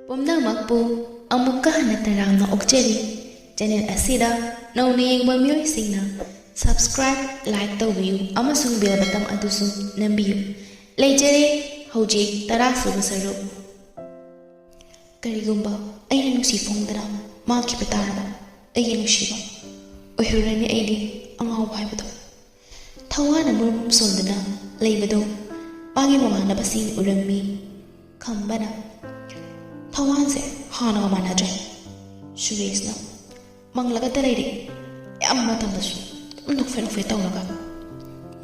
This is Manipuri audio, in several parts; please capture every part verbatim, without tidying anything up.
ꯄꯨꯝꯅꯃꯛꯄꯨ ꯑꯃꯨꯛꯀ ꯍꯟꯅ ꯇꯔꯥꯝꯅ ꯑꯣꯛꯆꯔꯤ꯫ ꯆꯦꯅꯦꯜ ꯑꯁꯤꯗ ꯅꯧꯅ ꯌꯦꯡꯕ ꯃꯤꯑꯣꯏꯁꯤꯡꯅ subscribe, like ꯇꯧꯕꯤꯌꯨ ꯑꯃꯁꯨꯡ bell button ꯑꯗꯨꯁꯨ ꯅꯝꯕꯤꯌꯨ꯫ ꯂꯩꯖꯔꯦ ꯍꯧꯖꯤꯛ ꯇꯔꯥ ꯁꯨꯕ ꯁꯔꯨꯛ꯫ ꯀꯔꯤꯒꯨꯝꯕ ꯑꯩꯅ ꯅꯨꯡꯁꯤ ꯐꯣꯡꯗꯅ ꯃꯥꯡꯈꯤꯕ ꯇꯥꯔꯕ ꯑꯩꯒꯤ ꯅꯨꯡꯁꯤꯕ, ꯑꯣꯏꯍꯧꯔꯅꯤ ꯑꯩꯗꯤ ꯑꯉꯥꯎꯕ ꯍꯥꯏꯕꯗꯣ꯫ ꯊꯋꯥꯟꯅ ꯃꯨꯔꯨꯝ ꯁꯣꯟꯗꯨꯅ ꯂꯩꯕꯗꯨ ꯃꯥꯒꯤ ꯃꯃꯥꯟꯅꯕꯁꯤꯡ ꯎꯔꯝꯃꯤ꯫ ꯈꯝꯕꯅ, "ꯊꯋꯥꯟꯁꯦ ꯍꯥꯟꯅꯒ ꯃꯥꯟꯅꯗ꯭ꯔꯦ꯫ ꯁꯨꯔꯦꯁꯅ ꯃꯪꯂꯒꯇ ꯂꯩꯔꯦ꯫ ꯌꯥꯝ ꯃꯇꯝꯗꯁꯨ ꯑꯗꯨꯝ ꯅꯣꯛꯐꯦꯠ ꯅꯣꯛꯐꯦꯠ ꯇꯧꯔꯒ꯫"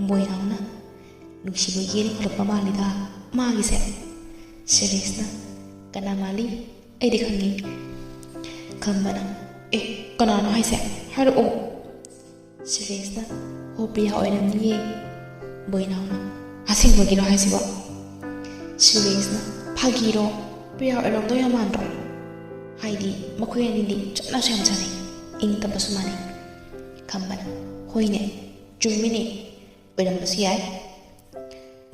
ꯕꯣꯏꯅꯥꯎꯅ, "ꯅꯨꯡꯁꯤꯕ ꯌꯦꯟ ꯈꯣꯠꯂꯛꯄ ꯃꯥꯜꯂꯤꯗ ꯃꯥꯒꯤꯁꯦ꯫" ꯁꯨꯔꯦꯁꯅ, "ꯀꯅꯥ ꯃꯥꯜꯂꯤ? ꯑꯩꯗꯤ ꯈꯪꯉꯤ꯫" ꯈꯝꯕꯅ, "ꯑꯦ, ꯀꯅꯥꯅꯣ ꯍꯥꯏꯁꯦ? ꯍꯥꯏꯔꯛꯑꯣ꯫" ꯁꯨꯔꯦꯁꯅ, "ꯍꯣ, ꯄ꯭ꯔꯤꯌꯥ ꯑꯣꯏꯔꯝꯅꯤꯌꯦ꯫" ꯕꯣꯏꯅꯥꯎꯅ, "ꯑꯁꯦꯡꯕꯒꯤꯔꯣ ꯍꯥꯏꯁꯤꯕꯣ?" ꯁꯨꯔꯦꯁꯅ, "ꯐꯥꯒꯤꯔꯣ? ꯄ꯭ꯔꯤꯌꯥ ꯑꯣꯏꯔꯝꯗꯧ ꯌꯥꯝ ꯃꯥꯟꯗ꯭ꯔꯣ? ꯍꯥꯏꯗꯤ ꯃꯈꯣꯏ ꯑꯅꯤꯗꯤ ꯆꯞꯅꯁꯨ ꯌꯥꯝ ꯆꯥꯟꯅꯩ, ꯏꯪ ꯇꯞꯄꯁꯨ ꯃꯥꯟꯅꯩ꯫" ꯈꯝꯕꯅ, "ꯍꯣꯏꯅꯦ, ꯆꯨꯝꯃꯤꯅꯦ, ꯑꯣꯏꯔꯝꯕꯁꯨ ꯌꯥꯏ꯫"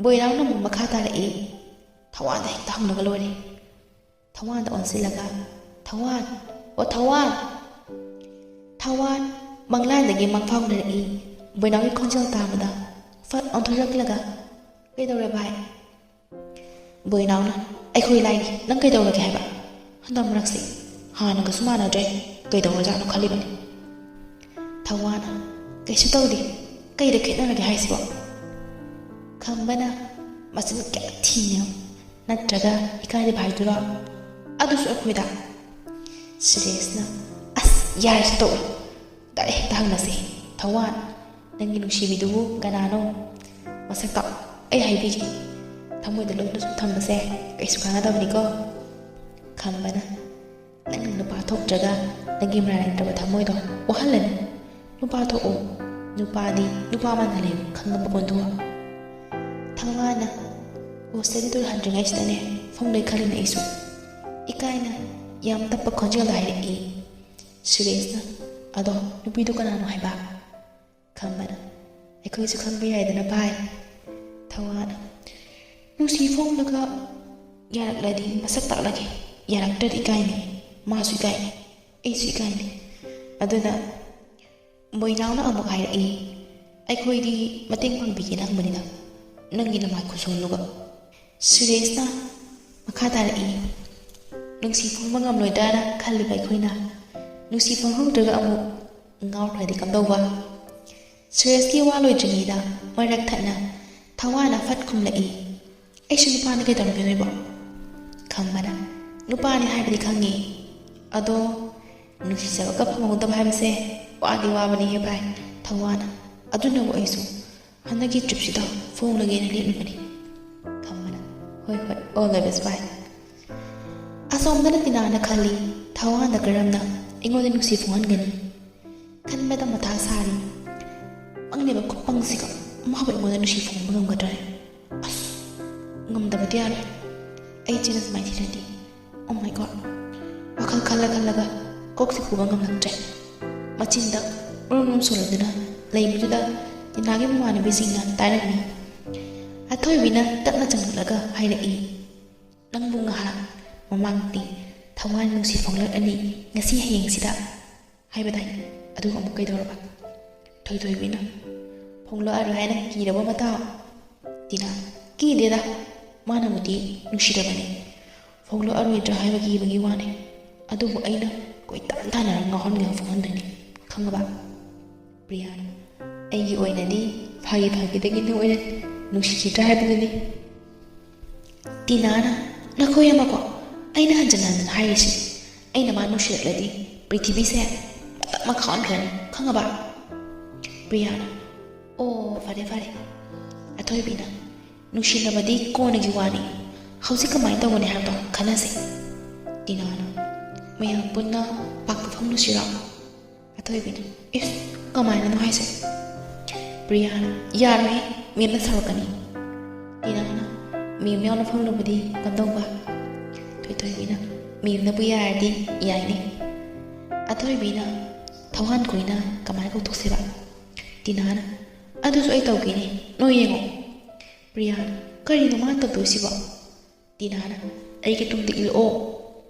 ꯕꯣꯏꯅꯥꯎꯅ ꯑꯃꯨꯛ ꯃꯈꯥ ꯇꯥꯔꯛꯏ, ꯊꯋꯥꯟꯗ ꯍꯦꯛꯇ ꯍꯪꯂꯒ ꯂꯣꯏꯔꯦ꯫ ꯊꯋꯥꯟꯗ ꯑꯣꯟꯁꯤꯜꯂꯒ, "ꯊꯋꯥꯟ, ꯑꯣ ꯊꯋꯥꯟ!" ꯊꯋꯥꯟ ꯃꯪꯂꯥꯟꯗꯒꯤ ꯃꯪꯐꯥꯎꯅꯔꯛꯏ꯫ ꯕꯣꯏꯅꯥꯎꯒꯤ ꯈꯣꯟꯖꯦꯜ ꯇꯥꯕꯗ ꯐꯠ ꯑꯣꯟꯊꯣꯔꯛꯂꯒ, "ꯀꯩꯗꯧꯔꯦ ꯚꯥꯏ?" ꯕꯣꯏꯅꯥꯎꯅ, "ꯑꯩꯈꯣꯏ ꯂꯥꯏꯅꯤ, ꯅꯪ ꯀꯩꯗꯧꯔꯒꯦ ꯍꯥꯏꯕ? ꯍꯟꯗꯛ ꯃꯔꯛꯁꯤ ꯍꯥꯟꯅꯒꯁꯨ ꯃꯥꯟꯅꯗ꯭ꯔꯦ, ꯀꯩꯗꯧꯔꯖꯥꯠꯅꯣ ꯈꯜꯂꯤꯕꯅꯤ꯫" ꯊꯋꯥꯟꯅ, "ꯀꯩꯁꯨ ꯇꯧꯗꯦ, ꯀꯩꯗ ꯈꯦꯠꯅꯔꯒꯦ ꯍꯥꯏꯁꯤꯕꯣ?" ꯈꯝꯕꯅ, "ꯃꯆꯤꯟ ꯀꯌꯥ ꯊꯤꯅꯣ, ꯅꯠꯇ꯭ꯔꯒ ꯏꯀꯥꯏꯗꯕ ꯍꯥꯏꯗꯨꯔꯣ? ꯑꯗꯨꯁꯨ ꯑꯩꯈꯣꯏꯗ?" ꯁꯨꯔꯦꯁꯅ, "ꯑꯁ, ꯌꯥꯔꯦꯁꯦ, ꯇꯣꯛꯑꯣ꯫ ꯗꯥꯏꯔꯦꯛ ꯍꯦꯛꯇ ꯍꯪꯅꯁꯦ꯫ ꯊꯋꯥꯟ, ꯅꯪꯒꯤ ꯅꯨꯡꯁꯤꯕꯤꯗꯨꯕꯨ ꯀꯅꯥꯅꯣ? ꯃꯁꯛ ꯇꯥꯛꯑꯣ, ꯑꯩ ꯍꯥꯏꯕꯤꯒꯦ꯫ ꯊꯃꯣꯏꯗ ꯂꯣꯠꯅ ꯁꯨꯝ ꯊꯝꯕꯁꯦ ꯀꯩꯁꯨ ꯀꯥꯟꯅꯗꯕꯅꯤꯀꯣ꯫" ꯈꯝꯕꯅ, "ꯅꯪꯅ ꯅꯨꯄꯥ ꯊꯣꯛꯇ꯭ꯔꯒ ꯅꯪꯒꯤ ꯃꯔꯥꯜ ꯂꯩꯇ꯭ꯔꯕ ꯊꯃꯣꯏꯗꯣ ꯋꯥꯍꯜꯂꯅꯨ꯫ ꯅꯨꯄꯥ ꯊꯣꯛꯑꯣ꯫ ꯅꯨꯄꯥꯗꯤ ꯅꯨꯄꯥ ꯃꯥꯟꯅ ꯂꯩꯌꯨ, ꯈꯪꯉꯕ ꯀꯣꯟꯊꯣꯛꯑꯣ꯫" ꯊꯋꯥꯟꯅ, "ꯍꯣꯁꯇꯦꯜꯗ ꯇꯨꯔ ꯍꯟꯗ꯭ꯔꯤꯉꯩꯁꯤꯗꯅꯦ ꯐꯣꯟꯗ ꯈꯜꯂꯤꯅꯦ ꯑꯩꯁꯨ꯫" ꯏꯀꯥꯏꯅ ꯌꯥꯝ ꯇꯞꯄ ꯈꯣꯟꯖꯦꯜꯗ ꯍꯥꯏꯔꯛꯏ꯫ ꯁꯨꯔꯦꯁꯅ, "ꯑꯗꯣ ꯅꯨꯄꯤꯗꯣ ꯀꯅꯥꯅꯣ ꯍꯥꯏꯕ?" ꯈꯝꯕꯅ, ꯑꯩꯈꯣꯏꯁꯨ ꯈꯪꯕ ꯌꯥꯏꯗꯅ ꯚꯥꯏ꯫ ꯊꯧꯋꯥꯅ, ꯅꯨꯡꯁꯤ ꯐꯣꯡꯂꯒ ꯌꯥꯔꯛꯂꯗꯤ ꯃꯁꯛ ꯇꯥꯛꯂꯒꯦ, ꯌꯥꯔꯛꯇ꯭ꯔꯗꯤ ꯏꯀꯥꯏꯅꯤ, ꯃꯥꯁꯨ ꯏꯀꯥꯏꯅꯤ, ꯑꯩꯁꯨ ꯏꯀꯥꯏꯅꯤ꯫ ꯑꯗꯨꯅ ꯃꯣꯏꯅꯥꯎꯅ ꯑꯃꯨꯛ ꯍꯥꯏꯔꯛꯏ, ꯑꯩꯈꯣꯏꯗꯤ ꯃꯇꯦꯡ ꯄꯥꯡꯕꯤꯒꯦꯅ ꯍꯪꯕꯅꯤꯗ, ꯅꯪꯒꯤ ꯅꯃꯥꯏ ꯈꯨꯁꯣꯟꯗꯨꯒ꯫ ꯁꯨꯔꯦꯁꯅ ꯃꯈꯥ ꯇꯥꯔꯛꯏ, ꯅꯨꯡꯁꯤ ꯐꯣꯡꯕ ꯉꯝꯂꯣꯏꯗ꯭ꯔꯥꯅ ꯈꯜꯂꯤꯕ ꯑꯩꯈꯣꯏꯅ ꯅꯨꯡꯁꯤ ꯐꯣꯡꯍꯧꯗ꯭ꯔꯒ ꯑꯃꯨꯛ ꯉꯥꯎꯈ꯭ꯔꯗꯤ ꯀꯝꯗꯧꯕ? ꯁꯨꯔꯦꯁꯀꯤ ꯋꯥ ꯂꯣꯏꯗ꯭ꯔꯤꯉꯩꯗ ꯃꯔꯛ ꯊꯠꯅ ꯊꯧꯋꯥꯅ ꯐꯠ ꯈꯨꯝꯂꯛꯏ, ꯑꯩꯁꯨ ꯅꯨꯄꯥꯅ ꯀꯩꯗꯧꯔꯝꯒꯗꯣꯏꯕ? ꯈꯝꯕꯅ, ꯅꯨꯄꯥꯅꯤ ꯍꯥꯏꯕꯗꯤ ꯈꯪꯉꯤ, ꯑꯗꯣ ꯅꯨꯡꯁꯤꯖꯕꯒ ꯐꯪꯍꯧꯗꯕ ꯍꯥꯏꯕꯁꯦ ꯋꯥꯗꯤ ꯋꯥꯕꯅꯤꯍꯦ ꯚꯥꯏ꯫ ꯊꯧꯋꯥꯅ, ꯑꯗꯨꯅꯕꯨ ꯑꯩꯁꯨ ꯍꯟꯗꯛꯀꯤ ꯇ꯭ꯔꯤꯞꯁꯤꯗ ꯐꯣꯡꯂꯒꯦꯅ ꯂꯦꯞꯂꯤꯕꯅꯤ꯫ ꯈꯝꯕꯅ, ꯍꯣꯏ ꯍꯣꯏ, all the best ꯚꯥꯏ꯫ ꯑꯁꯣꯝꯗꯅ ꯇꯤꯅꯥꯅ ꯈꯜꯂꯤ, ꯊꯧꯋꯥꯟꯗ ꯀꯔꯝꯅ ꯑꯩꯉꯣꯟꯗ ꯅꯨꯡꯁꯤ ꯐꯣꯡꯍꯟꯒꯅꯤ? ꯈꯟꯕꯗ ꯃꯊꯥ ꯁꯥꯔꯤ꯫ ꯄꯪꯂꯤꯕ ꯈꯨꯄꯪꯁꯤꯒ ꯃꯥꯕꯨ ꯑꯩꯉꯣꯟꯗ ꯅꯨꯡꯁꯤ ꯐꯣꯡꯕ ꯉꯝꯒꯗ꯭ꯔꯅꯦ? ꯑꯁ, ꯉꯝꯗꯕꯗꯤ ꯌꯥꯔꯣꯏ꯫ ꯑꯩ ꯆꯦꯅ ꯁꯨꯃꯥꯏꯅ ꯊꯤꯔꯗꯤ꯫ Oh my God꯫ ꯋꯥꯈꯜ ꯈꯜꯂ ꯈꯜꯂꯒ ꯀꯣꯛꯁꯤ ꯄꯨꯕ ꯉꯝꯂꯛꯇ꯭ꯔꯦ꯫ ꯃꯆꯤꯟꯗ ꯃꯔꯨꯝ ꯃꯔꯨꯝ ꯁꯣꯜꯂꯗꯨꯅ ꯂꯩꯕꯗꯨꯗ ꯇꯤꯅꯥꯒꯤ ꯃꯃꯥꯟꯅꯕꯤꯁꯤꯡꯅ ꯇꯥꯔꯝꯃꯤ꯫ ꯑꯊꯣꯏꯕꯤꯅ ꯇꯞꯅ ꯆꯪꯂꯛꯂꯒ ꯍꯥꯏꯔꯛꯏ, ꯅꯪꯕꯨ ꯉꯥꯏꯍꯥꯛ ꯃꯃꯥꯡꯗꯤ ꯊꯧꯋꯥꯟ ꯅꯨꯡꯁꯤ ꯐꯣꯡꯂꯛꯂꯅꯤ, ꯉꯁꯤ ꯍꯌꯦꯡꯁꯤꯗ ꯍꯥꯏꯕꯗꯥꯏ? ꯑꯗꯨꯒ ꯑꯃꯨꯛ ꯀꯩꯗꯧꯔꯕ? ꯊꯣꯏꯊꯣꯏꯕꯤꯅ, ꯐꯣꯡꯂꯛꯑꯔꯣꯏ ꯍꯥꯏꯅ ꯀꯤꯔꯕ ꯃꯇꯥ? ꯇꯤꯅꯥ, ꯀꯤꯗꯦꯗ, ꯃꯥꯅꯕꯨꯗꯤ ꯅꯨꯡꯁꯤꯔꯕꯅꯤ, ꯐꯣꯡꯂꯛꯑꯔꯣꯏꯗ꯭ꯔꯥ ꯍꯥꯏꯕ ꯀꯤꯕꯒꯤ ꯋꯥꯅꯤ꯫ ꯑꯗꯨꯕꯨ ꯑꯩꯅ ꯀꯣꯏꯇꯥꯟ ꯇꯥꯟꯅꯔꯒ ꯉꯥꯎꯍꯟꯒꯦ ꯐꯣꯡꯍꯟꯗꯣꯏꯅꯤ, ꯈꯪꯉꯕ? ꯄ꯭ꯔꯤꯌꯥꯅ, ꯑꯩꯒꯤ ꯑꯣꯏꯅꯗꯤ ꯐꯥꯒꯤ ꯐꯥꯒꯤꯗꯒꯤ ꯅꯪ ꯑꯣꯏꯅ ꯅꯨꯡꯁꯤꯈꯤꯗ꯭ꯔꯥ ꯍꯥꯏꯕꯗꯨꯅꯤ꯫ ꯇꯤꯅꯥꯅ, ꯅꯈꯣꯏ ꯑꯃꯀꯣ, ꯑꯩꯅ ꯍꯟꯖꯤꯟ ꯍꯟꯖꯤꯟ ꯍꯥꯏꯔꯤꯁꯤꯅꯤ, ꯑꯩꯅ ꯃꯥ ꯅꯨꯡꯁꯤꯔꯛꯂꯗꯤ ꯄ꯭ꯔꯤꯊꯤꯕꯤꯁꯦ ꯃꯇꯠ ꯑꯃ ꯈꯥꯎꯍꯟꯈ꯭ꯔꯅꯤ, ꯈꯪꯉꯕ? ꯄ꯭ꯔꯤꯌꯥꯅ, ꯑꯣ, ꯐꯔꯦ ꯐꯔꯦ꯫ ꯑꯊꯣꯏꯕꯤꯅ, ꯅꯨꯡꯁꯤꯅꯕꯗꯤ ꯀꯣꯟꯅꯒꯤ ꯋꯥꯅꯤ, ꯍꯧꯖꯤꯛ ꯀꯃꯥꯏꯅ ꯇꯧꯒꯅꯤ ꯍꯥꯏꯕꯗꯣ ꯈꯟꯅꯁꯦ꯫ ꯇꯤꯅꯥꯅ, ꯃꯌꯥꯝ ꯄꯨꯟꯅ ꯄꯥꯔꯛꯇ ꯐꯝꯂꯨꯁꯤꯔꯣ? ꯑꯊꯣꯏꯕꯤꯅ, ꯏꯁ, ꯀꯃꯥꯏꯅꯅꯣ ꯍꯥꯏꯁꯦ? ꯄ꯭ꯔꯤꯌꯥꯅ, ꯌꯥꯔꯣꯏꯍꯦ, ꯃꯦꯝꯅ ꯁꯥꯎꯔꯛꯀꯅꯤ꯫ ꯇꯤꯅꯥꯅ, ꯃꯦꯝ ꯌꯥꯎꯅ ꯐꯝꯂꯨꯕꯗꯤ ꯀꯝꯗꯧꯕ? ꯊꯣꯏꯊꯣꯏꯕꯤꯅ, ꯃꯦꯝꯅꯕꯨ ꯌꯥꯔꯗꯤ ꯌꯥꯏꯅꯦ꯫ ꯑꯊꯣꯏꯕꯤꯅ, ꯊꯧꯋꯥꯟ ꯈꯣꯏꯅ ꯀꯃꯥꯏꯅ ꯀꯧꯊꯣꯛꯁꯦꯕ? ꯇꯤꯅꯥꯅ, "ꯑꯗꯨꯁꯨ ꯑꯩ ꯇꯧꯒꯦꯅꯦ, ꯅꯣꯏ ꯌꯦꯡꯉꯣ꯫" ꯄ꯭ꯔꯤꯌꯥꯅ, "ꯀꯔꯤꯅꯣ ꯃꯥꯅ ꯇꯧꯗꯣꯏꯁꯤꯕꯣ?" ꯇꯤꯅꯥꯅ, "ꯑꯩꯒꯤ ꯇꯨꯡꯗ ꯏꯜꯂꯛꯑꯣ꯫"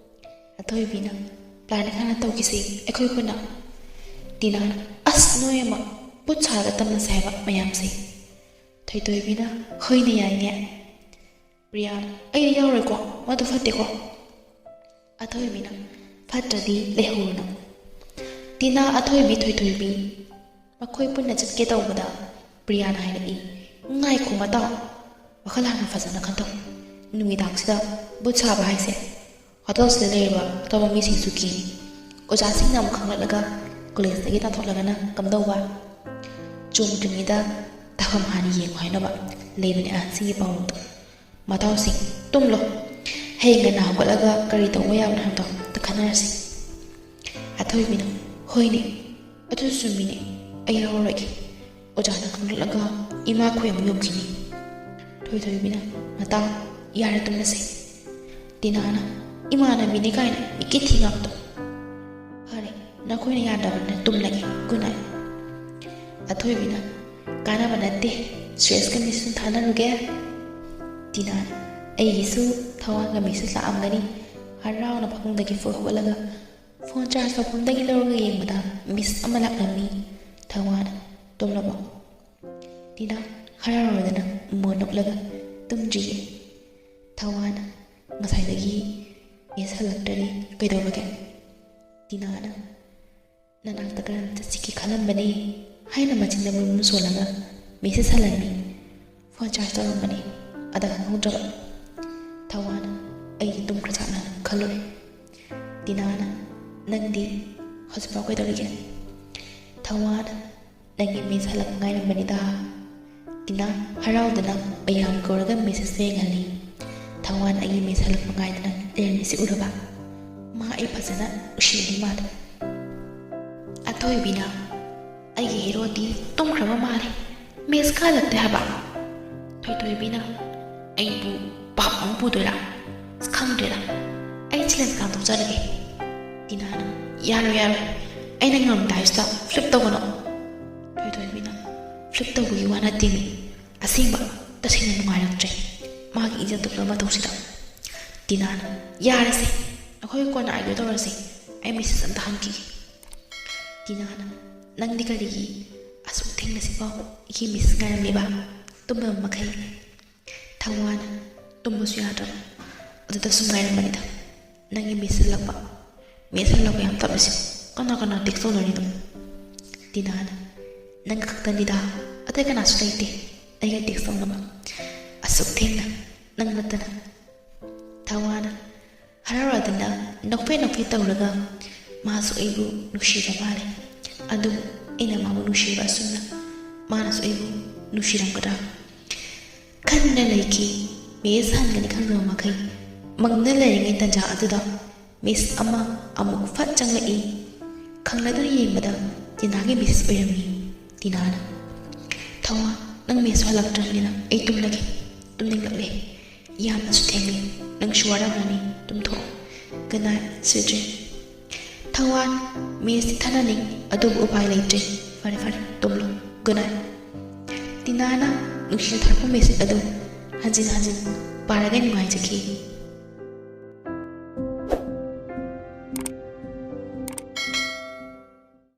ꯑꯊꯣꯏꯕꯤꯅ, "ꯄ꯭ꯂꯥꯟ ꯈꯔ ꯇꯧꯈꯤꯁꯤ ꯑꯩꯈꯣꯏ ꯄꯨꯟꯅ꯫" ꯇꯤꯅꯥꯅ, "ꯑꯁ, ꯅꯣꯏ ꯑꯃ ꯄꯣꯠ ꯁꯥꯔꯒ ꯇꯝꯅꯁꯦ ꯍꯥꯏꯕ ꯃꯌꯥꯝꯁꯦ꯫" ꯊꯣꯏꯊꯣꯏꯕꯤꯅ, "ꯍꯣꯏꯅꯦ, ꯌꯥꯏꯅꯦ꯫" ꯄ꯭ꯔꯤꯌꯥꯅ, "ꯑꯩ ꯌꯥꯎꯔꯣꯏꯀꯣ, ꯃꯗꯨ ꯐꯠꯇꯦꯀꯣ꯫" ꯑꯊꯣꯏꯕꯤꯅ, "ꯐꯠꯇ꯭ꯔꯗꯤ ꯂꯩꯍꯧꯔꯨꯅꯨ꯫" ꯇꯤꯅꯥ, ꯑꯊꯣꯏꯕꯤ, ꯊꯣꯏꯊꯣꯏꯕꯤ ꯃꯈꯣꯏ ꯄꯨꯟꯅ ꯆꯠꯀꯦ ꯇꯧꯕꯗ ꯄ꯭ꯔꯤꯌꯥꯅ ꯍꯥꯏꯔꯛꯏ, "ꯉꯥꯏꯈꯣ ꯃꯇꯥꯎ, ꯋꯥꯈꯜ ꯍꯥꯟꯅ ꯐꯖꯅ ꯈꯟꯊꯧ꯫ ꯅꯨꯃꯤꯗꯥꯡꯁꯤꯗ ꯚꯨꯠ ꯁꯥꯕ ꯍꯥꯏꯁꯦ ꯍꯣꯇꯦꯜꯁꯤꯗ ꯂꯩꯔꯤꯕ ꯑꯇꯣꯞꯄ ꯃꯤꯁꯤꯡꯁꯨ ꯀꯤꯅꯤ꯫ ꯑꯣꯖꯥꯁꯤꯡꯅ ꯑꯃꯨꯛ ꯈꯪꯂꯛꯂꯒ ꯀꯣꯂꯦꯖꯇꯒꯤ ꯇꯥꯟꯊꯣꯛꯂꯒꯅ ꯀꯝꯗꯧꯕ? ꯆꯣꯡꯗ꯭ꯔꯤꯉꯩꯗ ꯇꯥꯐꯝ ꯍꯥꯟꯅ ꯌꯦꯡꯉꯨ ꯍꯥꯏꯅꯕ ꯂꯩꯕꯅꯦ ꯑꯍꯟꯁꯤꯡꯒꯤ ꯄꯥꯎꯔꯧꯗꯣ꯫ ꯃꯇꯥꯎꯁꯤꯡ, ꯇꯨꯝꯂꯣ꯫ ꯍꯌꯦꯡ ꯉꯟꯅ ꯍꯧꯒꯠꯂꯒ ꯀꯔꯤ ꯇꯧꯕ ꯌꯥꯕꯅꯣ ꯍꯥꯏꯕꯗꯣ ꯑꯝꯇ ꯈꯟꯅꯔꯁꯤ꯫" ꯑꯊꯣꯏꯕꯤꯅ, "ꯍꯣꯏꯅꯦ, ꯑꯗꯨꯁꯨ ꯆꯨꯝꯃꯤꯅꯦ, ꯑꯩ ꯌꯥꯎꯔꯔꯣꯏꯒꯦ꯫ ꯑꯣꯖꯥꯅ ꯈꯪꯂꯛꯂꯒ ꯏꯃꯥ ꯈꯣꯏ ꯑꯃꯨꯛ ꯌꯧꯈꯤꯅꯤ꯫" ꯊꯣꯏꯊꯣꯏꯕꯤꯅ, "ꯃꯇꯥꯎ, ꯌꯥꯔꯦ, ꯇꯨꯝꯃꯁꯦ꯫" ꯇꯤꯅꯥꯅ, "ꯏꯃꯥꯟꯅꯕꯤꯅꯤ ꯀꯥꯏꯅ ꯏꯀꯤ ꯊꯤ ꯉꯥꯛꯇ꯫" "ꯐꯔꯦ, ꯅꯈꯣꯏꯅ ꯌꯥꯗꯕꯅꯤꯅ ꯇꯨꯝꯂꯒꯦ꯫ Good night." ꯑꯊꯣꯏꯕꯤꯅ, "ꯀꯥꯟꯅꯕ ꯅꯠꯇꯦ, ꯁ꯭ꯇ꯭ꯔꯦꯁꯀ ꯃꯤꯁ ꯁꯨꯝ ꯊꯥꯅꯔꯨꯒꯦ꯫" ꯇꯤꯅꯥꯅ, "ꯑꯩꯒꯤꯁꯨ ꯊꯋꯥꯟꯒ ꯃꯤꯁ ꯂꯥꯛꯑꯝꯒꯅꯤ꯫" ꯍꯔꯥꯎꯅ ꯐꯃꯨꯡꯗꯒꯤ ꯐꯨꯛ ꯍꯧꯒꯠꯂꯒ ꯐꯣꯟ ꯆꯥꯔꯖ ꯇꯧꯐꯝꯗꯒꯤ ꯂꯧꯔꯒ ꯌꯦꯡꯕꯗ ꯃꯤꯁ ꯑꯃ ꯂꯥꯛꯂꯝꯃꯤ꯫ ꯊꯋꯥꯟ, "ꯇꯨꯝꯂꯕꯣ?" ꯇꯤꯅꯥ, ꯍꯔꯥꯎꯔꯗꯅ ꯃꯣꯟ ꯅꯣꯛꯂꯒ, "ꯇꯨꯝꯗ꯭ꯔꯤꯌꯦ꯫" ꯊꯋꯥꯟ, "ꯉꯁꯥꯏꯗꯒꯤ ꯃꯤꯁ ꯍꯜꯂꯛꯇ꯭ꯔꯗꯤ ꯀꯩꯗꯧꯔꯒꯦ?" ꯇꯤꯅꯥꯅ, "ꯅꯅꯥꯛꯇ ꯀꯔꯝ ꯆꯠꯁꯤꯒꯦ ꯈꯜꯂꯝꯕꯅꯤ" ꯍꯥꯏꯅ ꯃꯆꯤꯟꯗ ꯃꯨꯟ ꯃꯨꯟ ꯁꯣꯜꯂꯒ ꯃꯦꯁꯦꯖ ꯍꯜꯂꯝꯃꯤ꯫ "ꯐꯣꯟ ꯆꯥꯔꯖ ꯇꯧꯔꯝꯕꯅꯤ, ꯑꯗ ꯈꯪꯍꯧꯗ꯭ꯔꯕ꯫" ꯊꯋꯥꯟ, "ꯑꯩꯗꯤ ꯇꯨꯝꯈ꯭ꯔꯖꯥꯠꯅ ꯈꯜꯂꯨꯔꯦ꯫" ꯇꯤꯅꯥꯅ, "ꯅꯪꯗꯤ ꯍꯧꯖꯤꯛꯐꯥꯎ ꯀꯩꯗꯧꯔꯤꯒꯦ?" ꯊꯋꯥꯟ, "ꯅꯪꯒꯤ ꯃꯦꯁꯦꯖ ꯍꯜꯂꯛꯄ ꯉꯥꯏꯔꯝꯕꯅꯤꯗ꯫" ꯇꯤꯅꯥ ꯍꯔꯥꯎꯗꯅ ꯃꯌꯥꯝ ꯀꯧꯔꯒ ꯃꯦꯁꯦꯖ ꯌꯦꯡꯍꯜꯂꯤ꯫ ꯊꯋꯥꯟ ꯑꯩꯒꯤ ꯃꯦꯁꯦꯖ ꯍꯜꯂꯛꯄ ꯉꯥꯏꯗꯅ ꯂꯩꯔꯝꯃꯤꯁꯤ ꯎꯔꯕ? ꯃꯥ ꯑꯩ ꯐꯖꯅ ꯎꯁꯤꯜꯂꯤ ꯃꯥꯜꯂꯦ꯫ ꯑꯊꯣꯏꯕꯤꯅ, "ꯑꯩꯒꯤ ꯍꯦꯔꯣꯗꯤ ꯇꯨꯝꯈ꯭ꯔꯕ ꯃꯥꯜꯂꯦ, ꯃꯦꯁꯦꯖ ꯍꯜꯂꯛꯇꯦ ꯍꯥꯏꯕ꯫" ꯊꯣꯏꯊꯣꯏꯕꯤꯅ, "ꯑꯩꯕꯨ ꯄꯥꯞ ꯑꯃ ꯄꯨꯗꯣꯏꯔꯥ? ꯑꯁ, ꯈꯪꯗ꯭ꯔꯦꯗ, ꯑꯩ ꯆꯦꯂꯦꯟꯖ ꯀꯥꯟꯊꯣꯛꯆꯔꯒꯦ꯫" ꯇꯤꯅꯥꯅ, "ꯌꯥꯔꯣꯏ, ꯌꯥꯔꯣꯏ, ꯑꯩꯅ ꯉꯝꯗꯥꯏꯁꯤꯗ ꯐ꯭ꯂꯤꯞ ꯇꯧꯒꯅꯨ꯫" ꯊꯣꯏꯊꯣꯏꯕꯤꯅ, ꯐ꯭ꯂꯤꯞ ꯇꯧꯕꯒꯤ ꯋꯥ ꯅꯠꯇꯦꯃꯤ꯫ ꯑꯁꯦꯡꯕ, ꯇꯁꯦꯡꯅ ꯅꯨꯡꯉꯥꯏꯔꯛꯇ꯭ꯔꯦ ꯃꯥꯒꯤ ꯏꯖꯠ ꯇꯨꯞꯅꯕ ꯃꯇꯧꯁꯤꯗ꯫ ꯇꯤꯅꯥꯅ, "ꯌꯥꯔꯦꯁꯦ, ꯑꯩꯈꯣꯏ ꯀꯣꯟꯅ ꯑꯥꯔꯒ꯭ꯌꯨ ꯇꯧꯔꯁꯦ꯫ ꯑꯩ ꯃꯦꯁꯦꯖ ꯑꯝꯇ ꯍꯟꯈꯤꯒꯦ꯫" ꯇꯤꯅꯥꯅ, "ꯅꯪꯗꯤ ꯀꯔꯤꯒꯤ ꯑꯁꯨꯛ ꯊꯦꯡꯅꯁꯤꯐꯥꯎ ꯑꯩꯒꯤ ꯃꯦꯁꯦꯖ ꯉꯥꯏꯔꯝꯂꯤꯕ? ꯇꯨꯝꯕ ꯃꯈꯩ?" ꯊꯧꯋꯥꯅ, "ꯇꯨꯝꯕꯁꯨ ꯌꯥꯗ꯭ꯔꯕ, ꯑꯗꯨꯗ ꯁꯨꯝ ꯉꯥꯏꯔꯝꯕꯅꯤꯗ꯫ ꯅꯪꯒꯤ ꯃꯦꯁꯦꯖ ꯍꯜꯂꯛꯄ, ꯃꯦꯁꯦꯖ ꯍꯜꯂꯛꯄ ꯌꯥꯝ ꯇꯞꯂꯤꯁꯦ꯫ ꯀꯅꯥ ꯀꯅꯥ ꯇꯦꯛꯁ ꯇꯧꯅꯔꯤꯅꯣ?" ꯇꯤꯅꯥꯅ, "ꯅꯪꯒ ꯈꯛꯇꯅꯤꯗ, ꯑꯇꯩ ꯀꯅꯥꯁꯨ ꯂꯩꯇꯦ ꯑꯩꯒ ꯇꯦꯛꯁ ꯇꯧꯅꯕ꯫ ꯑꯁꯨꯛ ꯊꯦꯡꯅ ꯅꯪ ꯅꯠꯇꯅ꯫" ꯊꯧꯋꯥꯅ, ꯍꯔꯥꯎꯔꯗꯅ ꯅꯣꯛꯐꯦꯠ ꯅꯣꯛꯐꯦꯠ ꯇꯧꯔꯒ, ꯃꯥꯁꯨ ꯑꯩꯕꯨ ꯅꯨꯡꯁꯤꯕ ꯃꯥꯜꯂꯦ꯫ ꯑꯗꯨꯕꯨ ꯑꯩꯅ ꯃꯥꯕꯨ ꯅꯨꯡꯁꯤꯕ ꯑꯁꯨꯝꯅ ꯃꯥꯅꯁꯨ ꯑꯩꯕꯨ ꯅꯨꯡꯁꯤꯔꯝꯒꯗ꯭ꯔꯥ ꯈꯟꯗꯨꯅ ꯂꯩꯈꯤ꯫ ꯃꯦꯁꯦꯖ ꯍꯟꯒꯅꯤ ꯈꯪꯗꯕ ꯃꯈꯩ ꯃꯪꯗꯨꯅ ꯂꯩꯔꯤꯉꯩ ꯇꯟꯖꯥ ꯑꯗꯨꯗ ꯃꯦꯁꯦꯖ ꯑꯃ ꯑꯃꯨꯛ ꯐꯠ ꯆꯪꯂꯛꯏ꯫ ꯈꯪꯅꯗꯨꯅ ꯌꯦꯡꯕꯗ ꯇꯤꯅꯥꯒꯤ ꯃꯦꯁꯦꯖ ꯑꯣꯏꯔꯝꯃꯤ꯫ ꯇꯤꯅꯥꯅ, "ꯊꯧꯋꯥ, ꯅꯪ ꯃꯦꯁꯦꯖ ꯍꯜꯂꯛꯇ꯭ꯔꯕꯅꯤꯅ ꯑꯩ ꯇꯨꯝꯂꯒꯦ꯫ ꯇꯨꯝꯅꯤꯡꯂꯛꯂꯦ꯫ ꯌꯥꯝꯅꯁꯨ ꯊꯦꯡꯂꯦ꯫ ꯅꯪꯁꯨ ꯋꯥꯔꯝꯃꯅꯤ꯫ ꯇꯨꯝꯊꯣꯛꯑꯣ꯫ Good night, sweet dream꯫" ꯊꯧꯋꯥꯟ, ꯃꯦꯁꯦꯖꯇꯤ ꯊꯥꯅꯅꯤꯡ, ꯑꯗꯨꯕꯨ ꯎꯄꯥꯏ ꯂꯩꯇ꯭ꯔꯦ꯫ "ꯐꯔꯦ, ꯐꯔꯦ, ꯇꯨꯝꯂꯣ꯫ Good night꯫" ꯇꯤꯅꯥꯅ ꯅꯨꯡꯁꯤꯅ ꯊꯥꯔꯛꯄ ꯃꯦꯁꯦꯖ ꯑꯗꯨ ꯍꯟꯖꯤꯟ ꯍꯟꯖꯤꯟ ꯄꯥꯔꯒ ꯅꯨꯡꯉꯥꯏꯖꯈꯤ꯫